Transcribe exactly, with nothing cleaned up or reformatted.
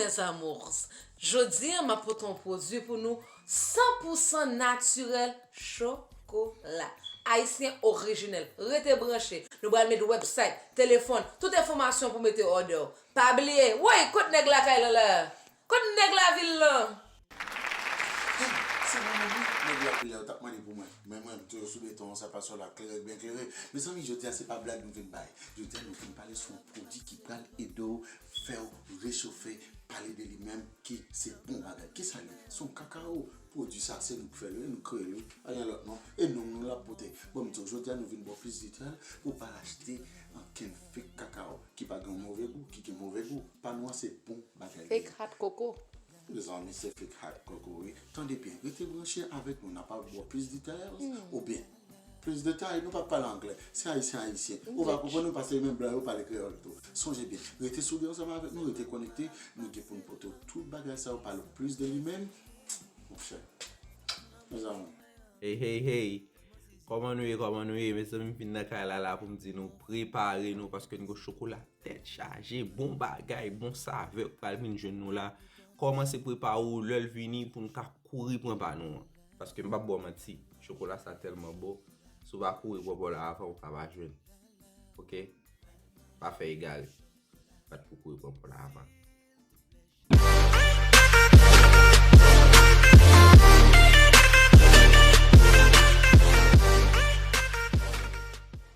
Mes amours, jodi a m ap pote yon pwodui pou nou san pou san natirèl, chokola. Ayisyen orijinèl. Rete branche. Nou pral met website, telefòn, tout enfòmasyon pou mete òdè w. Pa bliye, woy, kot nèg lakay lan la? Kot nèg lavil lan? Se mwen menm wi, nèg la koulè yo t ap mande pou mwen. Men mwen, m toujou sou beton an, sa pa sou la, klere, byen klere. Mezanmi, jodi a se pa blag nou vin bay. Jodi a nou vin pale sou yon pwodui ki pral ede w, fè w rechofe, pale de li menm, ki se bon bagay. Kisa l ye? Se yon kakao. Pwodui sa, se nou k fè l wi, nou kreye l wi. Pa gen lòt non. E non nou l ap pote. Bon, m di w, jodi a nou vin ba w plis detay pou w pa al achte ankenn fake kakao ki pa gen yon move gou, ki gen move gou. Pa nou an se bon bagay li ye. Fake hot coco. Mezanmi, se fake hot coco wi. Tande byen, rete branche avèk nou, n ap ba w plis details oubyen plis detay, nou p ap pale anglè. Se ayisyen ayisyen. Ou va konprann nou paske menm blan yo pale kreyòl tou. Sonje byen, rete soude ansanm avèk nou, rete konekte, nou gen pou n pote w tout bagay sa yo, pale w plis de li menm. Monchè, mezanmi. Hey, hey, hey. Kòman nou ye, kòman nou ye? Mezanmi, m vin nan kay la la pou m di nou prepare nou paske n gen chokola tèt chaje, bon bagay, bon savè k pral vin jwenn nou la. Kòmanse prepare w lè l vini pou n ka kouri pran pa nou an. Paske m p ap ba w manti, chokola sa tèlman bon, si w pa kouri pran pa w la avan, ou ka pa jwenn. Oke? Pa fè egare. Bat pou kouri pran pa w la avan.